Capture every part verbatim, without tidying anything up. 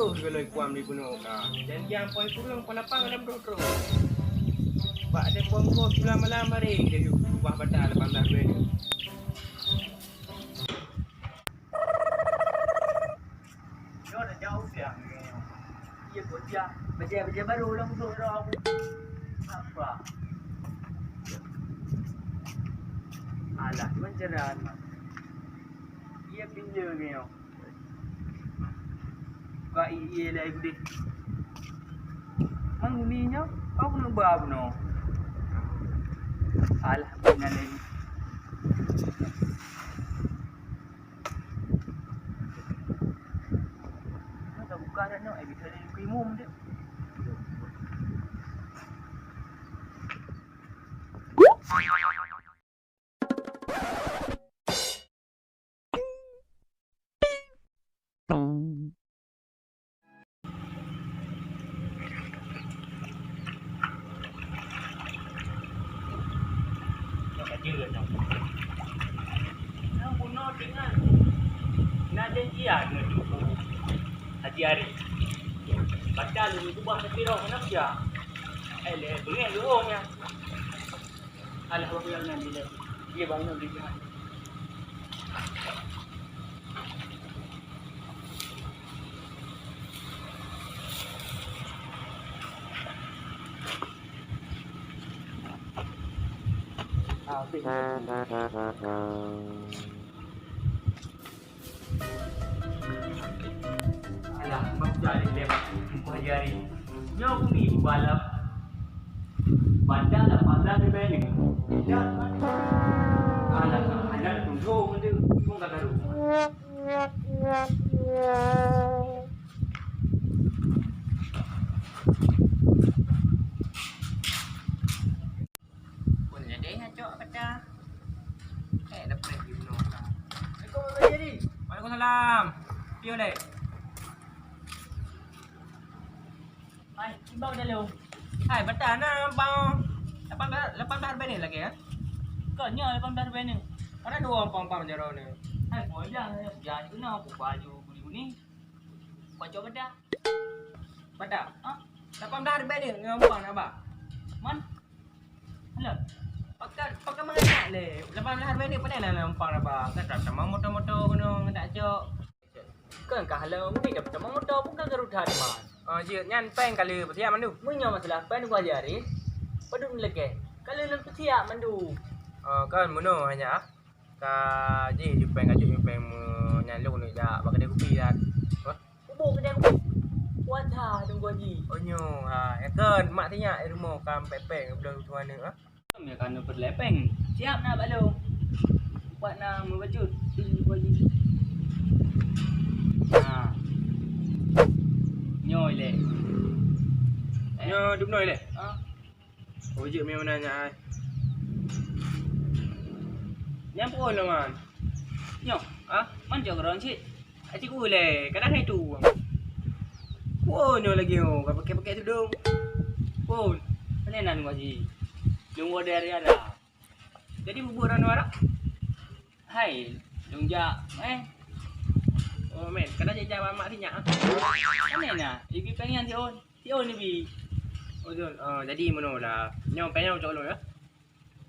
Gohlom kuam di bunoe ka. Dan nyang poi kureueng peunapan lam droe-droe. Bak ada kuam-kuam tulah malam hari, dia ubah bata lapan belas menit. Nyoe dah jauh dah. Iya, kok dia bajai-bajai baru dah masuk roh aku. Apa? Alah, cuma ceran. Iya, pinjau ke nyoe. Ka ié lé gudeh. Mang uni nyoe, kau keuneuk ba bunoe. Alah, beuna lé. Ka buka dah nyoe, ai bisa lé keu imum deh. Haji Arif. Padahai lôn ubah tapi roh keunan sia. Eh, lé beungéh lôn nyan. Alah, bak bulan nyan dilèe. Dia bangun di jalan. Ah, okey. Alah, bak jari lé, bak jari. Nyoe bumi balap. Bandar lapan belas ribèe ni. Alah, alah, tuntung tu. Pun kata tu. Pun jadi ngacok pecah. Eh, lepas di gunung. Assalamualaikum, Abang Jadi. Waalaikumsalam. Pion deh. Hai, imbau dah lu. Hai, betul na bang. Lapan belas, lapan belas ribèe ni lagi, ya? Kau nyoe lapan belas ribèe ni. Ada dua pang-pang jaro ni. Hai, kau dah, ya, kena aku baju kuning-kuning. Baca beda. Beda? Ha? Lapan belas ribèe ni dengan umpang nak ba. Man? Alah. Pakai, pakai mangat lé. Lapan belas ribèe ni pandai lah umpang nak ba. Kan tak sama moto-moto gunung tak cok. Kan kah halau ni dah sama moto bukan garu that man. Ah, jeuet nyan péng kali peusiap mandum. Meunyoe masalah péng gua jari. Padum lagèe. Kali lôn peusiap mandum. Ah, kan meunoe hanya. Ka jih jupeng ka jeuet jupeng meunyan lôn neuk jak bak keudè kupi dan. Hah? Kubu keudè kupi. Puasa Teungku Haji. Oh nyoe, ha, ya kan mak sinyak di rumoh ka pèng-pèng bloe tuha neuk, ha? Kami akan peureulèe pèng. Siap na bak lôn. Buat na meubacut Teungku Haji. Ha. Nyoe lé. Eh. Nyoe dum noe lé. Ha. Oh, jeuet meunan nyan ai. Nyan peue lôn man? Nyoe, ah, man cok keudroe cit. Aci ku lé, kadang hai tu. Peue nyoe lagi nyoe, ka pakai-pakai tudong. Peue? Pane nan ngaji. Lôn woe dari Arab. Jadi bubuk ran Arab? Hai, lôn jak, eh. Oh, men, kadang jak jak mak sinyak ah. Pane na? Ibi pengen si On. Si On ibi. Oh, si On. Oh, jadi meunoe lah. Nyoe panyang cok lôn ya.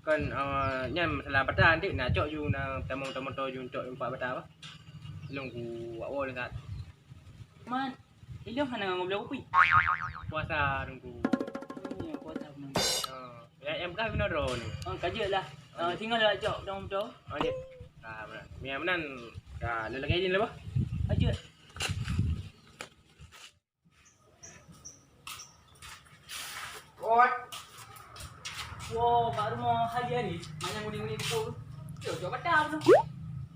Kan, eh, nyan masalah bata nanti nak cok ju na tamong-tamong to ju cok empat bata apa. Lôn ku awak lôn kat. Man, ilong hana nganggo bloe kupi. Puasa Teungku. Oh, ya, puasa beuna. Oh, ya, yang peugah beuna droe ni. Oh, ka jeuet lah. Oh, ya. Tinggal lah cok dong beutôi. Oh, ya. Ah, beuna. Mia meunan. Dah, lôn lagèe ni lah bah. Ka jeuet. Oi. Wo, bak rumoh Haji Arif, manyang uni-uni kupu tu. Yo, jok bata tu.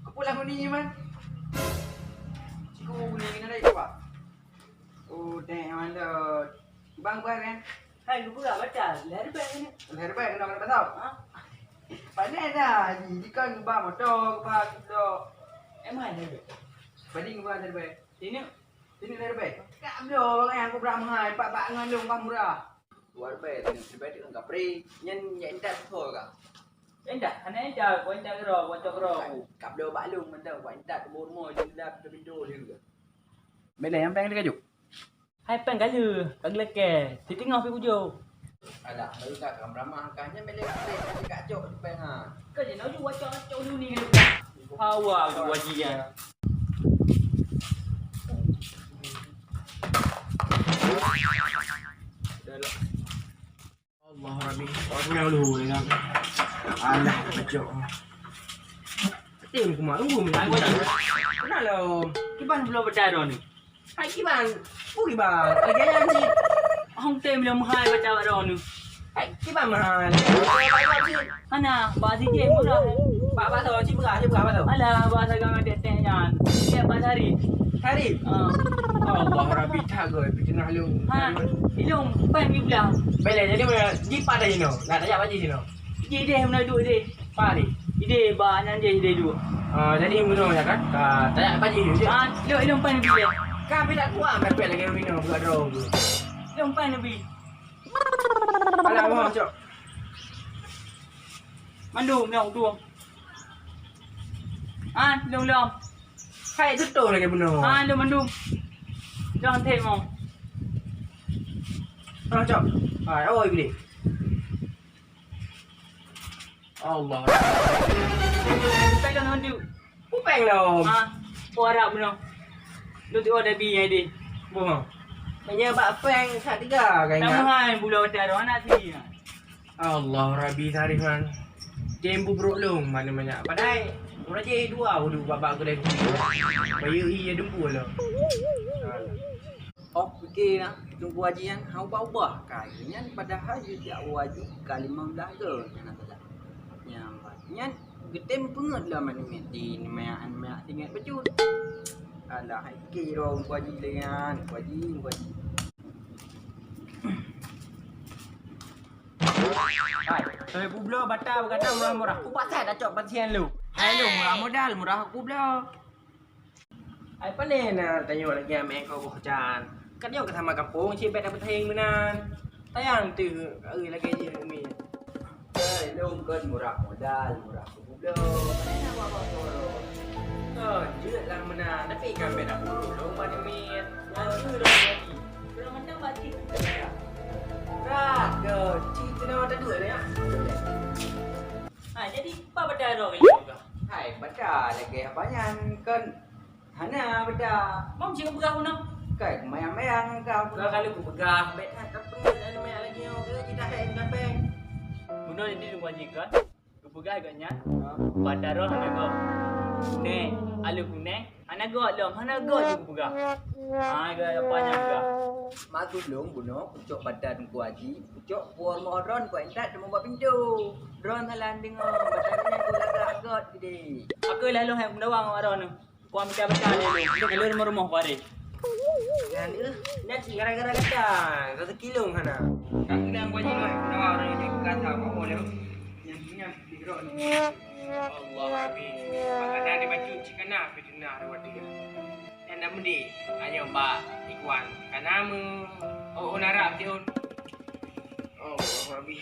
Kupu lah uni man. Ciku uni kena dai kuat. Oh, dek mandot. Bang, bang, eh. Hai, lu pura baca. Leher bang ni. Leher bang kena kena pasal. Ha? Pandai dah, Haji. Di kan bang motor, bang kita. Emang ada. Banding bang leher bang. Ini Sini dari bai. Tak bloe orang yang aku beramah, empat bak ngon lôn kan murah. Luar bai, sini dari bai tu kan kapri. Nyan, nyan intat tu ka. Intat, hana intat, kau intat kero, kau cok kero aku. Kap bloe bak lôn mantap, kau intat tu boh rumoh, je dah pintu-pintu dia juga. Bila yang peng dia kajuk? Hai péng ka lheueh, ka geulakée, siteungoh pih kujok. Alah, baru ka, ka meuramah ka, nyan bèk lé, bèk lé, ka cok péng ha. Ka jinoe ju wacok-wacok dulu ni. Hawa tu wajib ya. Allah Rabbi, orang kenal dulu ya kan. Alah, kacau. Tim kuma tunggu. Hai wajib. Kenal lo. Kiban belum berdarah ni. Hai kiban. Pu kiban. Lagi yang si. Hong tem belum hai baca baru ni. Hai kiban mahal. Mana? Ba si je murah. Ba ba tu, si berah, si berah ba tu. Alah, ba sagang ada teh nyan. Dia ba hari. Tarif? Ah. Allah Rabbi, that goe, pih teunah lôn. Ha, ilôn, pan pih pulang. Boleh, jadi mana? Jipat dah jinoe. Nak tajak baju jinoe. Ide deh, mana duit deh? Pari. Ide, ba nyan je ide duit. Ah, jadi bunoe ya kan? Ka tajak baju je. Ah, ilôn, ilôn pan pih deh. Ka pih tak kuat, tapi lagi minum buat drone tu. Ilôn pan lebih. Alah, abang, cok. Mandum, ilôn tu. Ah, ilôn, ilôn. Hai, beutôi lagèe bunoe. Ah, lôn mandum. Jangan tengok. Ah, cok. Hai, oi, bili. Allah. Pegang nanti. Kupeng lom. Ah, oh, harap bunoe. Lôn tengok ada bi yang ada. Boh. Hanya bak peng sak tiga kan. Tambahan bulan hotel anak sini. Allah Rabbi Sarihan. Jem bubrok lôn mana banyak. Padahai urang je dua udah babak kedai kopi. Bayu iya dempu lo. Oh, pike na Teungku Haji nyan hana ubah-ubah. Kaya nyan padahai jijak Haji ka limong blaih go nyan saja. Nyang nyan geutem peungeut lah manumet di neumayan-mayan singet bacut. Alah, hai pike ro Teungku Haji lé nyan, Teungku Haji, Teungku Haji. Hai, soe publoe bata beukata murah-murah. Ku pasai tacok pasien lu. Hai lu, murah modal, murah publoe. Hai pane na tanyoe lagèe amé ko boh jan. Kan nyoe ka sama kampung cit bèk dapet hayeng meunan. Tayang teuh, eh, lagèe jih umi. Hai, lôn kon murah modal, murah Goblok, pane na awak-awak nyoe? Oh, jeuet lah meunan, tapi kan bèk na peurunoe lôn ban miet. Nyan keuh lôn jadi. Kurang mantap bak cit. Rat, go, cit keunoe taduek lé, ya. Ha, jadi, peue bata droe keu lôn? Hai, bata lagèe apa nyan, kon Hana, beda. Mam cit kupeugah bunoe. Kai, mayang-mayang ka. Ka kalau kupeugah, bèk that, tapi nak mayang lagi nyoe, keu jitahé sampai. Bunoe jadi lôn wajib kan? Kupeugah gobnyan. Ha. Bata droe hana gob. Neh, aleuh kunèng, hana gob lom, hana gob jih kupeugah. Ha, gaya apa nyang peugah. Maksud lôn bunoe, kucok bata Teungku Haji, kucok puwoe moh droen, kuintat teuma bak pintoe. Droen salah deungoe, bata nyan kulagak gob geude. Aku lalu hai meudawang awak droen. Kuah mita-mita lé lôn, kita keluar rumah-rumah kuari. Dan eh, dan cik gara-gara gata, rezeki lôn hana. Aku dah kuah jimat, aku dah orang yang kata apa lôn. Yang punya digerok ni. Allah Rabbi. Makanan dia baca cik kana, tapi dengar dia wadah. Dan nak mudi, hanya bak Ikhwan. Kana mu, oh, oh, narap dia. Allah Rabbi.